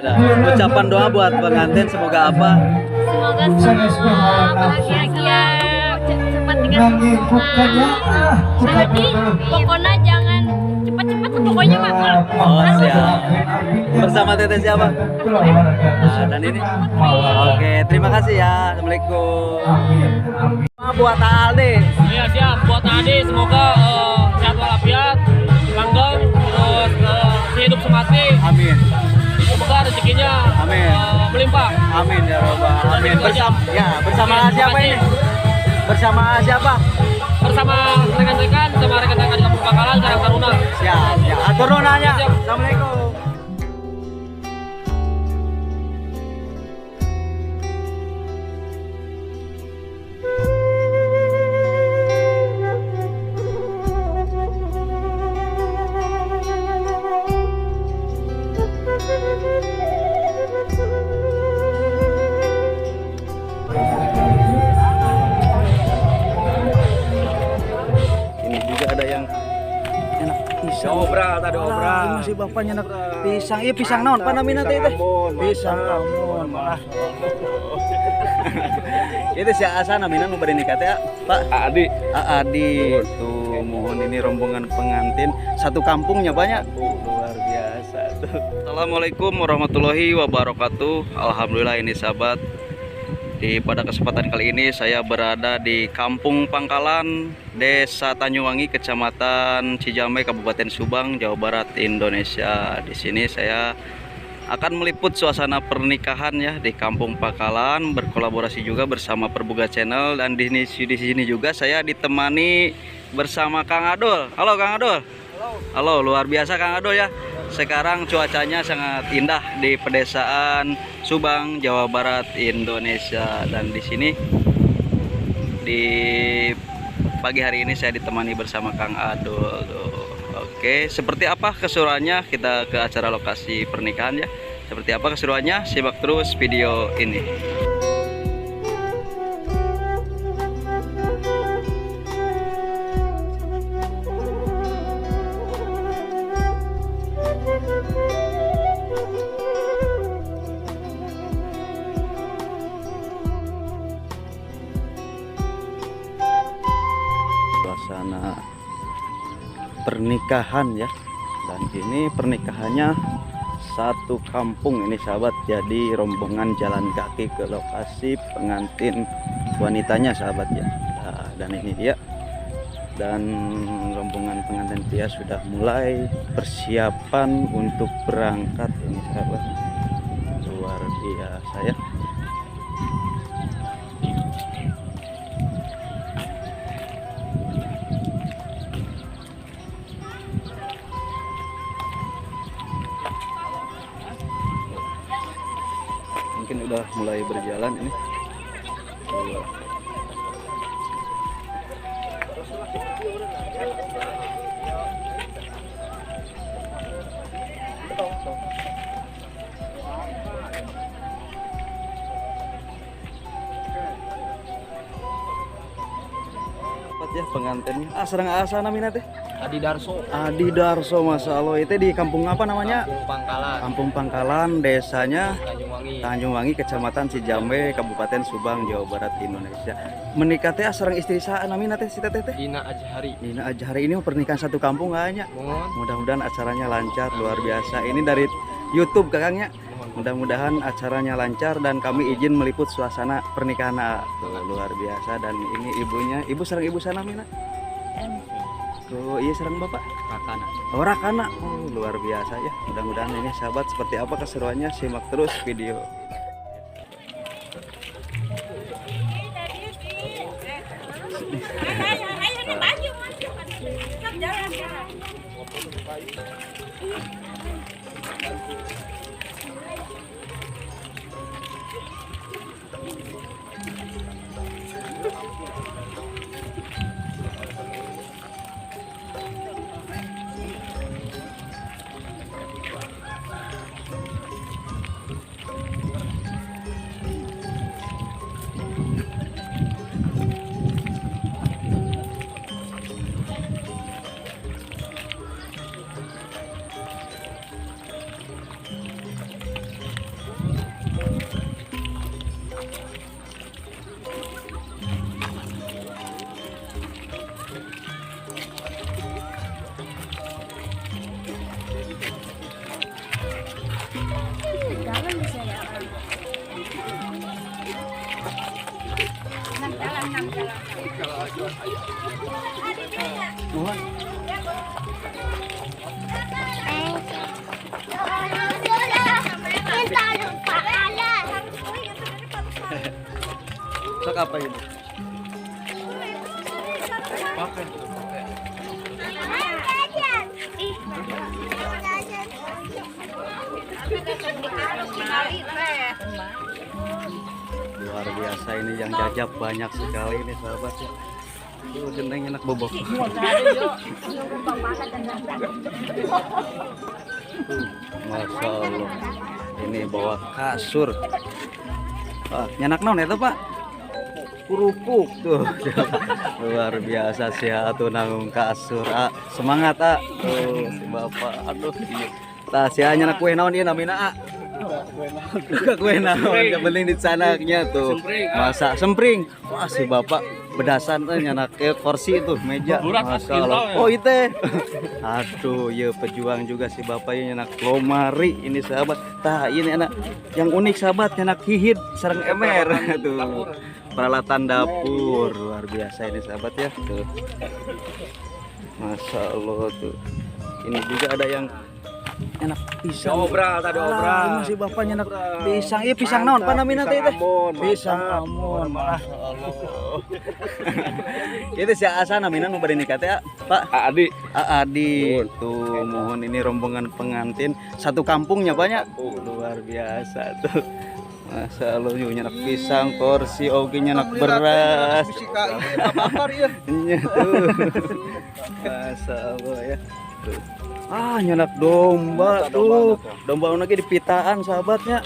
Ada ucapan doa buat pengantin, semoga apa? Semoga semua bahagia, cepat dikasih hubungan. Sedih, pokoknya jangan cepat-cepat, pokoknya mah. Oh, siap. Bersama teteh siapa? Nah, dan ini. Oke, terima kasih ya. Assalamualaikum. Buat Aldi. Iya, siap. Buat Adi semoga sehat walafiat, langgeng, terus sehidup semati. Amin. Semoga rezekinya Amin. Melimpah. Amin ya robbal alamin. Bersama ya, bersama Oke, terima siapa kasih. ini? Bersama siapa? Bersama rekan-rekan, sama rekan-rekan di Kampung Pangkalan, Karang Taruna. Siap, ya. Atur nuhun nya. Siap. Assalamualaikum. Ini juga ada yang enak pisang. Obral tadi Alah, obral. ini masih bapaknya enak pisang. Iya, pisang naon? Apa namanya teh teh? Pisang Ambon. Itu si Asa namina nu bade nikah teh, Pak. Adi. Adi. Tuh, mohon ini rombongan pengantin satu kampungnya banyak. Luar biasa tuh. Assalamualaikum warahmatullahi wabarakatuh. Alhamdulillah ini sahabat, di pada kesempatan kali ini saya berada di Kampung Pangkalan, Desa Tanyuwangi, Kecamatan Cijambe, Kabupaten Subang, Jawa Barat, Indonesia. Di sini saya akan meliput suasana pernikahan ya di Kampung Pangkalan, berkolaborasi juga bersama Perbuga Channel, dan di sini juga saya ditemani bersama Kang Adul. Halo Kang Adul. Halo, luar biasa Kang Adul ya. Sekarang cuacanya sangat indah di pedesaan Subang, Jawa Barat, Indonesia. Dan di sini di pagi hari ini saya ditemani bersama Kang Adul. Tuh. Oke, seperti apa keseruannya? Kita ke acara lokasi pernikahan ya. Seperti apa keseruannya? Simak terus video ini. Suasana pernikahan ya, dan ini pernikahannya satu kampung ini sahabat, jadi rombongan jalan kaki ke lokasi pengantin wanitanya sahabat ya. Nah, dan ini dia, dan rombongan pengantin pria sudah mulai persiapan untuk berangkat ini sahabat, luar biasa ya. Mungkin udah mulai berjalan ini. Cepat ya pengantinnya. Ah, serang asa namina teh. Adi Darso, Adi Darso, Masya Allah. Itu di kampung apa namanya? Kampung Pangkalan, Kampung Pangkalan, desanya Tanjungwangi. Tanjungwangi, Kecamatan Cijambe, Kabupaten Subang, Jawa Barat, Indonesia. Menikah teh sareng istri saha namina teh si teteh teh? Dina Ajhari. Nina Ajhari. Ini pernikahan satu kampung kayaknya. Mohon. Mudah-mudahan acaranya lancar, luar biasa. Ini dari YouTube kakangnya. Mohon. Mudah-mudahan acaranya lancar dan kami izin meliput suasana pernikahan. Tuh, luar biasa. Dan ini ibunya, ibu sareng ibu sana Mina. Tuh, iya sareng bapak. Rakana. Oh, Rakana. Oh, luar biasa ya. Mudah-mudahan ini sahabat seperti apa keseruannya, simak terus video. Masak apa ini? Pakai. Luar biasa ini yang jajab banyak sekali ini sahabat ya. Itu genteng enak bobok. Masya Allah. Ini bawa kasur. Ah, nyanak naon eta Pak? Kerupuk tuh. Luar biasa sih atuh nanggung kasur. Ah, semangat ah. Tuh si bapak. Aduh. Tah sia nyanak kue naon ieu namina ah? Kue naon yang penting di sanaknya tuh. Masak sempring. Wah si bapak bedasan tuh nyanak kursi tuh meja. Masya Allah. Oh itu. Aduh ya pejuang juga si bapak ini nyanak lomari ini sahabat. Tah ini anak yang unik sahabat nyanak hihid sareng emer tuh. Peralatan dapur luar biasa ini sahabat ya tuh. Masya Allah tuh. Ini juga ada yang enak pisang. Obral tadi obral. Masih bapaknya enak pisang. Iya pisang naon Pak namina teh teh? Pisang Ambon. Masya Allah. Itu si asa namina nu bade nikah teh Pak? Adi. Adi. Tuh mohon ini rombongan pengantin satu kampungnya banyak. Luar biasa tuh. Masya Allah nyanak pisang, kursi, oge nyanak beras. Nya tuh. Masya Allah ya. Tuh. Ah nyanak domba tuh. Domba lagi di pitaan sahabatnya.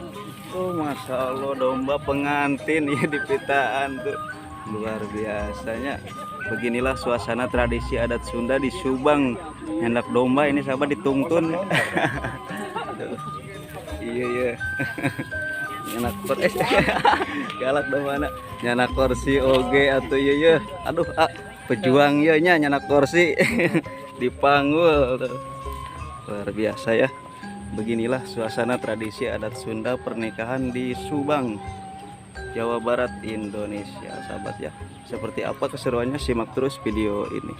Oh Masya Allah domba pengantin ya di pitaan tuh. Luar biasanya. Beginilah suasana tradisi adat Sunda di Subang. Nyanak domba ini sahabat dituntun. Iya iya. Nyanak kursi galak domba anak. Nyanak kursi oge atau iya iya. Aduh ah, pejuang iya nya nyanak kursi dipanggul tuh. Luar biasa ya. Beginilah suasana tradisi adat Sunda pernikahan di Subang, Jawa Barat, Indonesia, sahabat ya. Seperti apa keseruannya, simak terus video ini.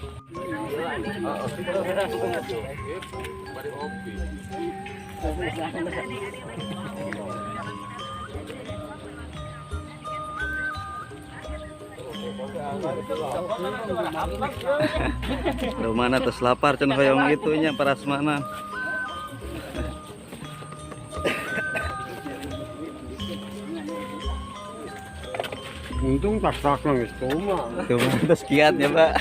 Mana terus lapar cen hoyong itunya parasmanan. Untung tak tak nangis cuma. Cuma terus kiat ya Pak.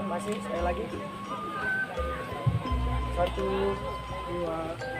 Masih sekali lagi. 1, 2.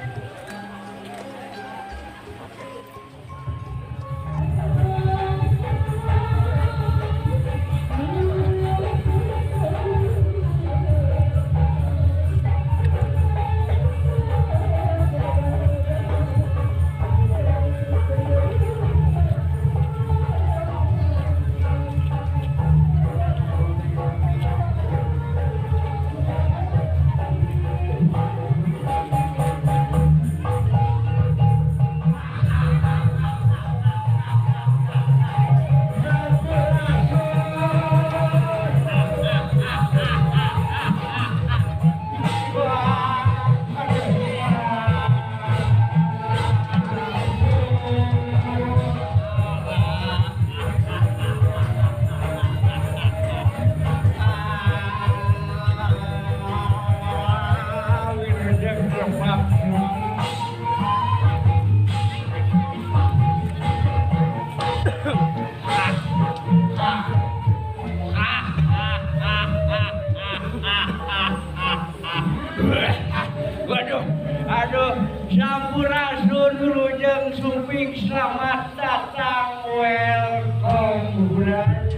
Waduh, aduh, sampurasun wilujeng sumping, selamat datang, welcome bulan.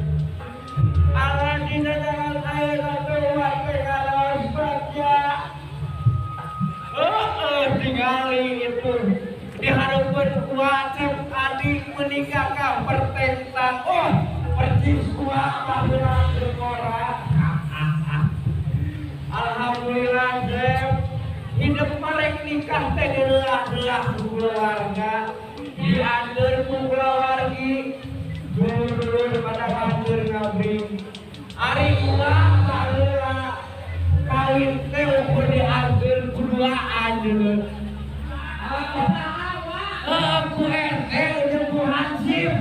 Aladina dengan air atau wakil kalau bagja. Nikah teh dilelah-lelah ku keluarga, dianteur ku keluargi, dulur-dulur pada banjur ngabring. Ari ulah baheula kawin teh ukur dianteur ku duaan dulur. Ku RT jeung ku Hansip.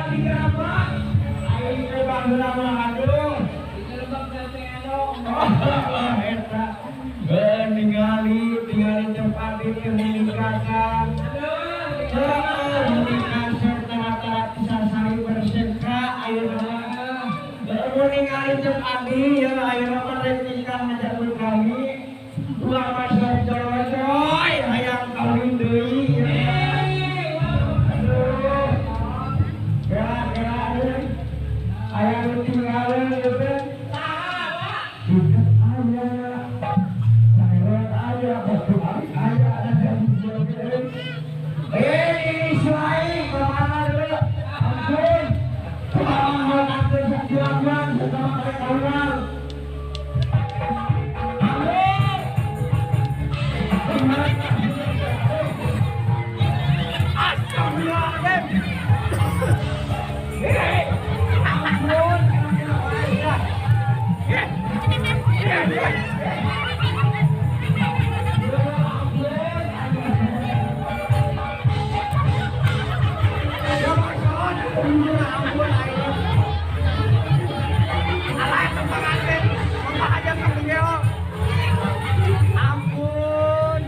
Digerebek. Aing teh baheula mah aduh. Digerebek teh anu. Eta. Ningali ningali tempat ini meningkatkan. Meningkatkan rata-rata kisah berseka ayeuna. Ningali tempat ini ya ayeuna mah rek nikah ngajak kami. Ulah masuk coy hayang kawin deui. Aduh. Gerak-gerak deui. Hayang tinggalin ieu teh. Saha, Pak? Aya. Aya ada eh selain kemana dulu? Ampun.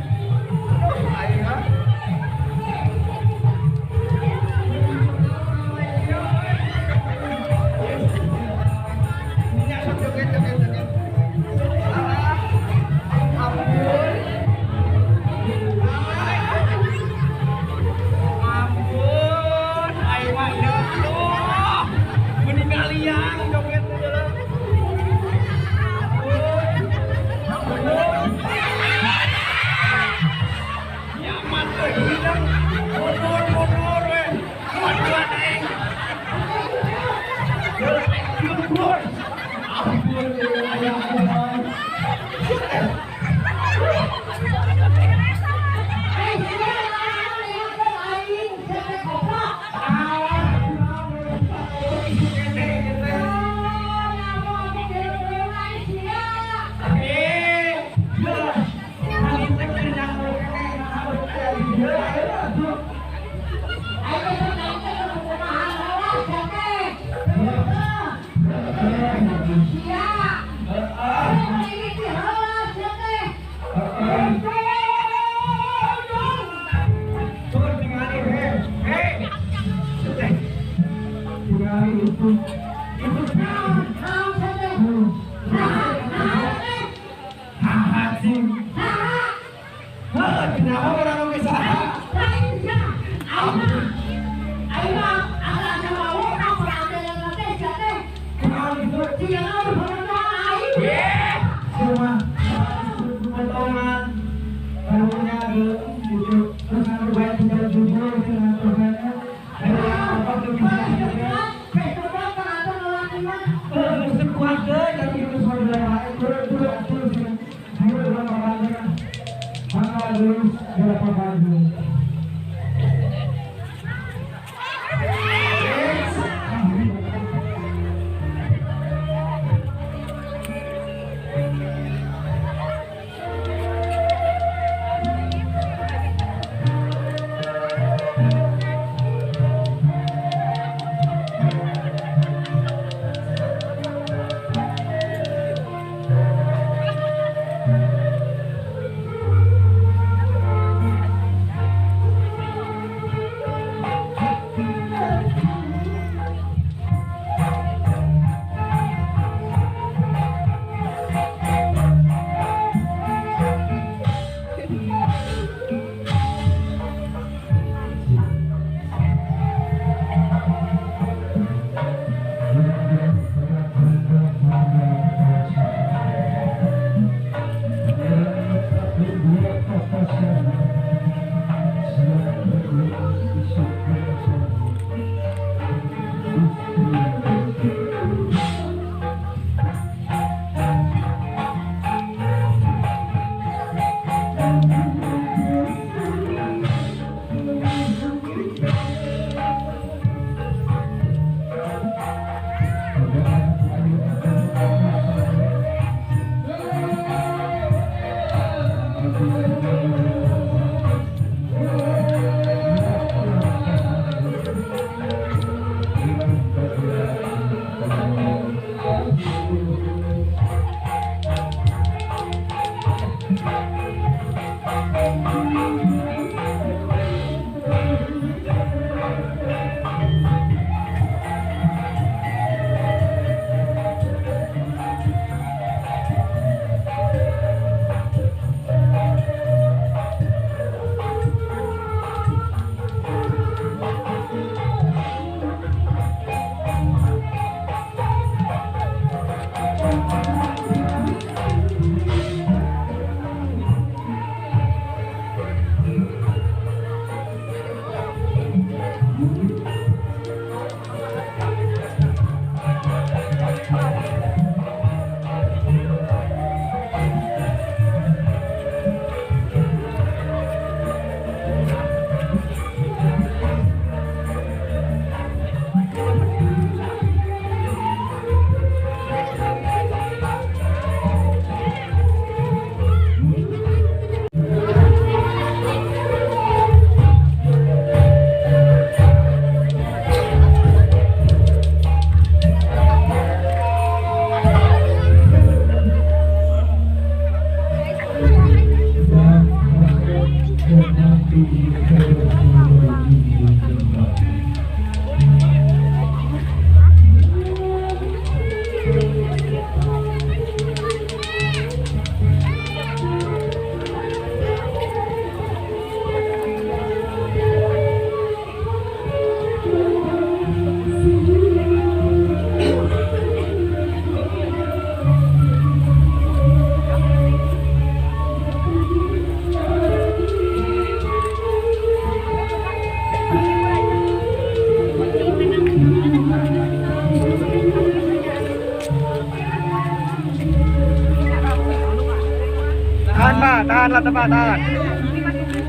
Tahan Pak, tahan lah Pak, tahan.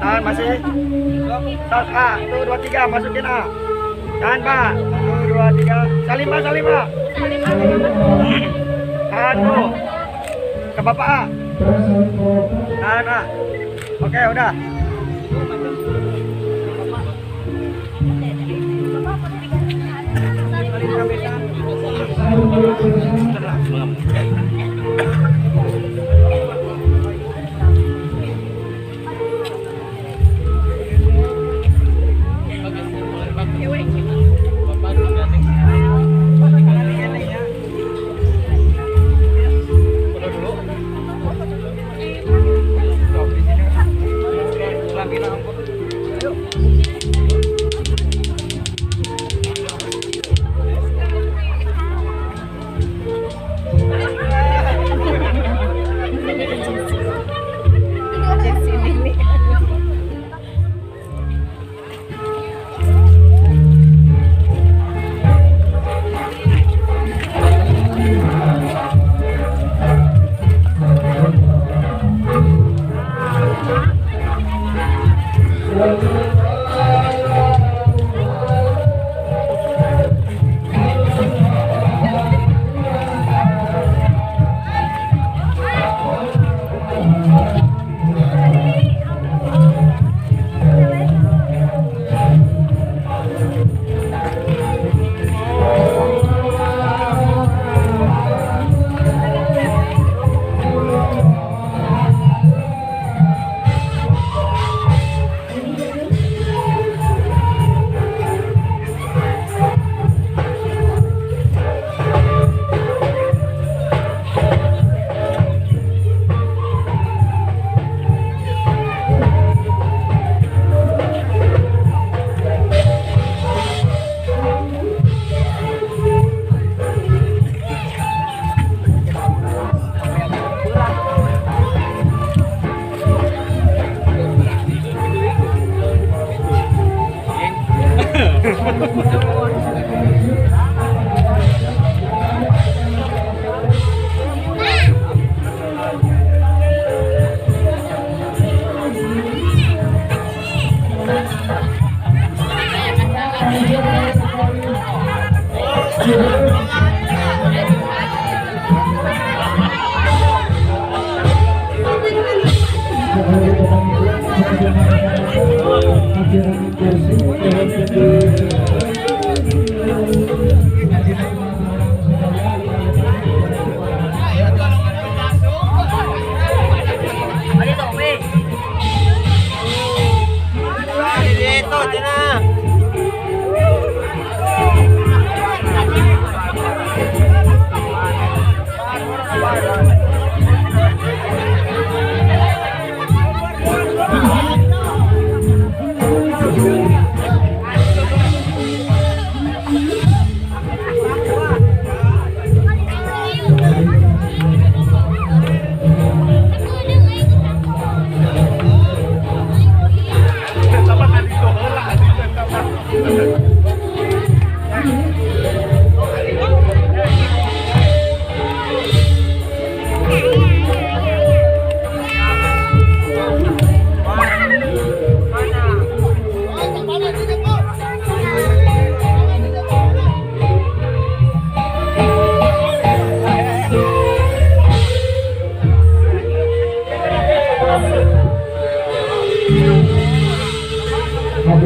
Tahan masih. Tos A, 1, 2, 3, masukin A. Tahan Pak, 1, 2, 3. Salim Pak, salim Pak. Tahan Bu. Ke Bapak A. Tahan A. Oke, udah.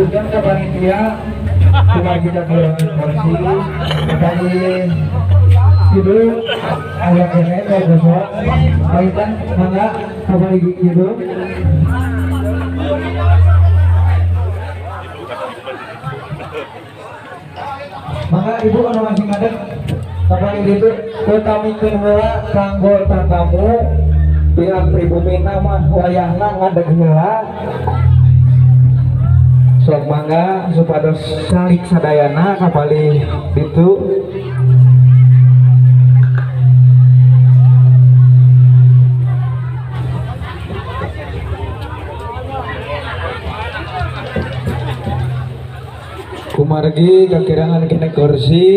Punten ke panitia kumargi kakurangan kursi kali hidup aya keneh kosong panginten mangga kapalih hidup. Mangga ibu anu masih ngadeg kapalih ditu utamikeun heula kanggo tatamu pihak pribumina mah wayahna ngadeg heula. Sok mangga supados salik sadayana kapalih ditu. Kumargi kakirangan kene kursi.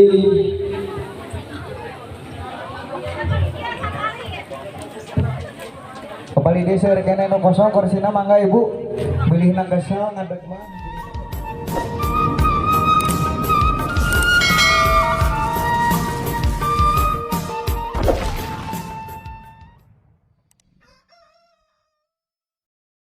Kembali desa kene nu kosong kursina mangga ibu bilih nang kesel ngadeg mah.